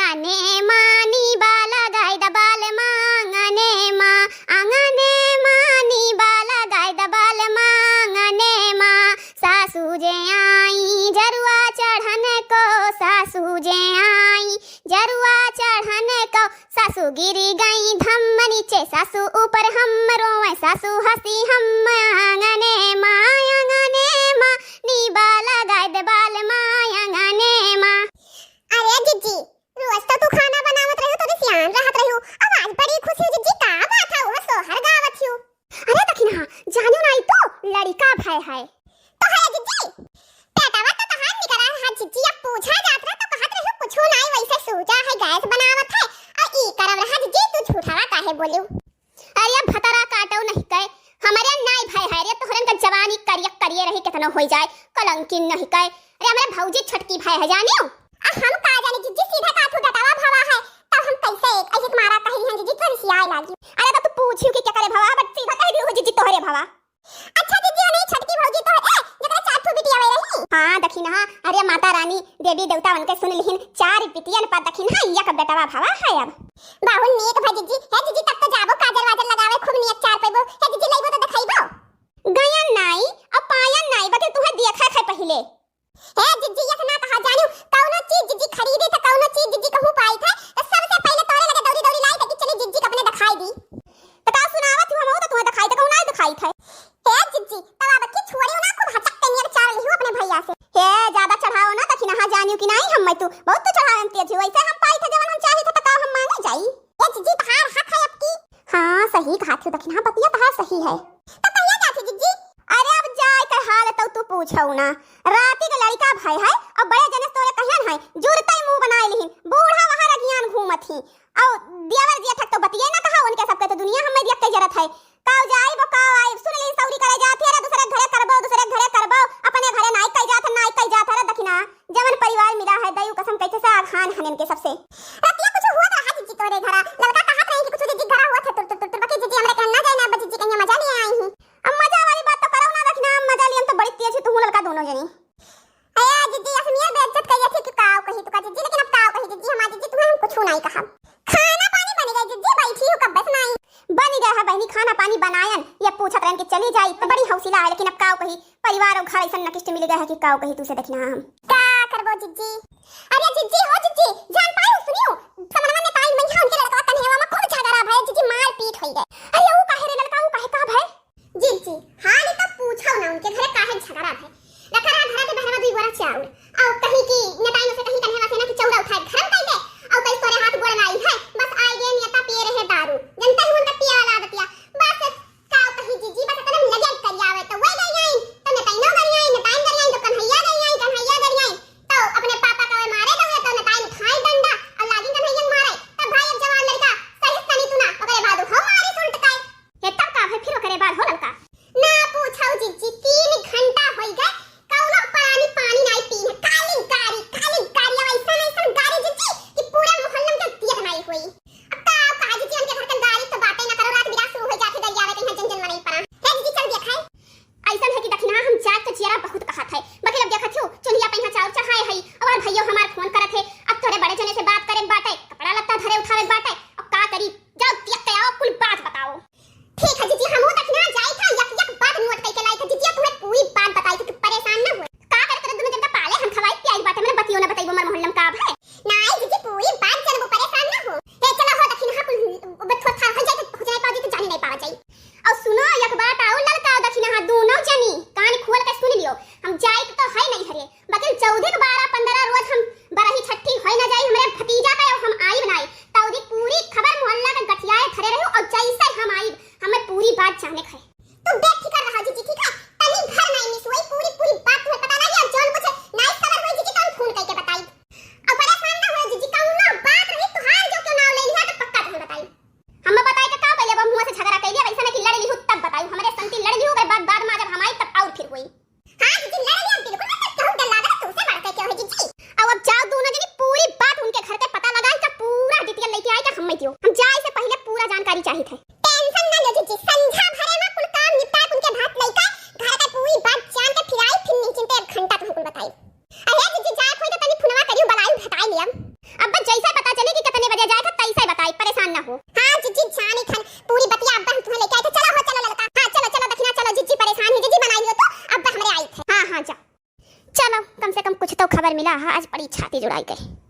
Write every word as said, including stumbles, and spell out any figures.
अने मानी बाला गाय दबाल मांगने मा, आंगने मानी बाला गाय दबाल मांगने मा। सासू जे आई जरुआ चढ़न को, सासू जे आई जरुआ चढ़न को। सासू गिरी गई धम्म नीचे, सासू ऊपर हम रोवे, सासू हंसी हम आंगने मा, आंगने मा। नी बाला गाय दबाल मा, आंगने मा। अरे जिज्जी, रोज तो तू खाना बनावत रहियो, तो सियान रहत रहियो, अब आज बड़ी खुशी हो जिज्जी, का बात है, वो सोहर गावत हियो? अरे दखिनहा, जानो नाई तो लड़िका भय है। तो है जिज्जी, पेटवा तो तहार निकरा है जिज्जी, अब पूछा जात रहा तो कहत रहियो कुछो नाई, वैसे सूजा है, गैस बनावत है, और ई करब रहा जिज्जी, तू झूठावा काहे बोलियो? अरे भतरा काटो नहीं कहे, हमरे नाई भय है रे, तोहरन का जवानी करिया करिए रही, केतनो होई जाए, कलंकिन नहीं कहे। अरे हमरे भौजी छोटकी भय है, जानियो। आ हम का जानी जिज्जी, सीधा का तू बेटवा भवा है, तब हम कैसे ऐसे मारा कही हैं जिज्जी, तो रिसियाए लागी। अरे तो तू पूछियो कि क्या करे भवा, बट सीधा कह दियो जिज्जी तोहरे भवा। अच्छा जिज्जी, नहीं छोटकी भौजी तो है, ए, जकरे चार ठो बिटिया वे रही। हाँ दखिनहा, अरे माता रानी देवी देवता उनके सुन लिहिन, चार बिटियन पर दखिनहा एक बेटवा भवा है अब। बहुत नीक भा जिज्जी। हे जिज्जी, तब तो जाबो काजर वाजर लगावे, खूब नीक चार पैबो। हे जिज्जी, लइबो तो देखइबो। गयन नाई, अब पायन नाई, बकिर तुहे देखा खाए पहिले। हे जिज्जी, ये ना कहा जानियो, कौनो चीज जिज्जी खरीदे तो कौनो चीज जिज्जी कहूँ पाई थे, तो सबसे पहिले तोरे लगे दौड़ी दौड़ी लाई थे कि चली जिज्जी के अपने दिखाई दी। तो का सुनावत हूँ, हम तो तुहे दिखाई थे, कहूँ नाई दिखाई थे। हे जिज्जी, तब अब की छोड़ियो ना, खूब हचक के नियर चार लिहू अपने भैया से। हे, ज्यादा चढ़ाओ ना, दखिनहा जानियो कि नाई हम मैं तू। बहुत तो चढ़ावे में तेज हो, ऐसे हम पाई थे जवन हम चाही थे, तो का हम मांगे जाई? ए जिज्जी, तहार हक है अब की। हाँ, सही कहा थी दखिनहा, बतिया तहार सही है। तो कहिया जाथी जिज्जी? अरे अब जाए के हाल तो तू पूछो ना। राती के लड़िका भय है और बड़े जने से तोरे कहियन है, जुरतई मुंह बनाए लिहिन। बूढ़ा वहाँ रगियान घूमत ही। और देवर जेठक तो बतिये ना कहा, उनके सबके तो दुनिया हमें देख के जरत है। काव जाइब, काव आइब, सुन ली सौरी करे जात है, अरे दूसरे घरे करबो, दूसरे घरे करबो, अपने घरे नाई कई जात है, नाई कई जात है, अरे दखिनहा, जवन परिवार मिला है, दयू कसम कैसे से आघान हन इनके सबसे। रतिया कुछ हुआ तो रहा जिज्जी तोरे घरा, ललका कहत रही कि कुछ जिज्जी घरा हुआ थे, तुर, तुर, तुर, तुर, बाकी जिज्जी हमरे कहना जाए ना, अब जिज्जी कहीं मजा लिए आई ही। अब मजा वाली बात तो करो ना, दखिनहा, अब मजा लिए हम तो बड़ी तेज ही, तू ललका दोनों जनी। अरे जिज्जी, असमिया बेइज्जत कइले थी कि काव कही तुका जिज्जी, लेकिन अब काव कही जिज्जी, हमार जिज्जी, तुम्हें हम कुछ नहीं कहा। खाना पानी बन गए जिज्जी, बैठी हो कब बस नहीं। बन गए है बहनी, खाना पानी बनायन, ये पूछत रहन कि चली जाई, तो बड़ी हौसला है, लेकिन अब काव कही, परिवार और घर ऐसन नकिष्ट मिल गए है कि काव कही तुसे दखिनहा हम। का करबो जिज्जी? अरे जिज्जी हो जिज्जी, जान पायो, सुनियो, समनवा ने ताई मैया उनके लड़का कन्हैया में खूब झगड़ा भय जिज्जी, मार पीट होई गए। अरे वो काहे रे लड़का, वो काहे, का भय? जिज्जी, हाल तो पूछो ना, उनके घरे काहे झगड़ा भय। रखा रहा घरा के बहरवा दुई बोरा चाउर। और कहीं की नेताइन से कहीं कन्हैया से ना कि चौरा उठाए घर में कहीं दे। और कल तोरे हाथ गोड़ लाई है। बस आए गए नेता पिए रहे दारू। जनता ही उनका पिए वाला आदतिया। बस काव कही जिज्जी, बस इतना लगे करियावे तो वही गई आई। तो नेताइनो गई आई, नेताइन गई आई, तो कन्हैया गई आई, कन्हैया गई आई। तो अपने पापा का वे मारे गए तो नेताइन उठाए डंडा और लागी कन्हैया मारे। तब भाई एक जवान लड़का सही तनी तुना, ओकरे बाद हम मारे सुलट काए। हे तब का भय फिर ओकरे बाद हो ललका? ना पूछो जिज्जी, तीन घंटा होई गए, कौनो प्राणी पानी नाई पी है, खाली गारी, खाली गारी, अब ऐसन, ऐसन गारी जिज्जी कि पूरे मोहल्ला में दियत नाई हुई। अब का, अब कहा जिज्जी, उनके घर के गारी तो बातें ना करो, रात बिरात शुरू हो जाते, गरियावे तो यहाँ जन जन मनई पड़ा। हे जिज्जी, चल देखाए। ऐसन है कि दखिनहा हम जाए तो जियरा बहुत कहत है, बकिर अब देखत हो, चुल्हिया पे यहाँ चाउर चढ़ाए है, और भैया हमार फोन करत है, अब तोरे बड़े जने से बात करे बाटे, कपड़ा लत्ता धरे उठावे बाटे, अब का करी, जाओ देख के आओ, कुल बात बताओ। ठीक है जिज्जी, हमहू दखिनहा जाई था, यक यक बात नोट कइके लाई था जिज्जी, तुम्हें पूरी बात बताई थी, तू परेशान ना हुए। का करे तोरे दुनो जन का पाले हम खवाई पियाई बाटे, मने बतियो ना बताई, हमर मोहल्ला में का भय? नाई जिज्जी, पूरी बात जनबो, परेशान ना हो। हे चला हो दखिनहा कुल बथुआ था हो जाए तो पहुंच नहीं पाओ जी, तो जानी नहीं पाओ जाई। और सुनो एक बात आओ ललका दखिनहा दोनों जनी कान खोल के सुन लियो, हम जाई तो है नहीं हरे, बकिर चौदह के बारह पन्द्रह रोज हम बरही छठी होई ना जाई, हमरे भतीजा का और हम आइब नाई। तौदी पूरी खबर मोहल्ला के गठियाए धरे रहो और जैसे हम आइब, हमें पूरी बात जाने के है। तू बेफिकर रहा जिज्जी, ठीक है? तनी भर नाई मिस हुई, पूरी, पूरी बात तुम्हें पता लगी और जौन कुछ नाई खबर हुई जिज्जी, तो हम फोन करके बताई। और परेशान ना हो जिज्जी, कौनो बात रही, तुहार जो क्यों नाव ले लिया, तो पक्का तुम्हें बताई। हम बताई के का पहले अब हम हुआ से झगड़ा कर लिया, वैसा ना कि लड़ लिहू तब बताई, हमारे संती लड़ लिहू, ओकर बाद, बाद में जब हम आई तब और फिर हुई। हाँ जिज्जी, लड़ लिया, बिल्कुल ना, तब कहूँ डर लागल, तुमसे बढ़ के क्या है जिज्जी? अब, अब जाओ दोनों जनी, पूरी बात उनके घर के पता लगाई, का पूरा detail लेके आई, का हम में दियो। हम जाए से पहले पूरा जानकारी चाहिए थे। Tension ना लो जिज्जी, संझा भरे में कुल काम निपटा के उनके भात लइका घर के पूरी बात जान के फिर आई, फिर निश्चिंते एक घंटा तुमको बताई। अरे जिज्जी, जाए कोई तो तनी फुनवा करियो, बलायु भेटाई लियम। अब बस जैसे पता चली जिज्जी जानी खान पूरी बतिया अब्बा हम तुम्हें लेके आए थे। चलो हो, चलो ललका। हाँ, चलो, चलो दखिना, चलो, जिज्जी परेशान है, जिज्जी बनाई लियो तो, अब्बा हमरे आई थे। हाँ, हाँ, जा। चलो, कम से कम कुछ तो खबर मिला है, आज बड़ी छाती जुड़ाई गई।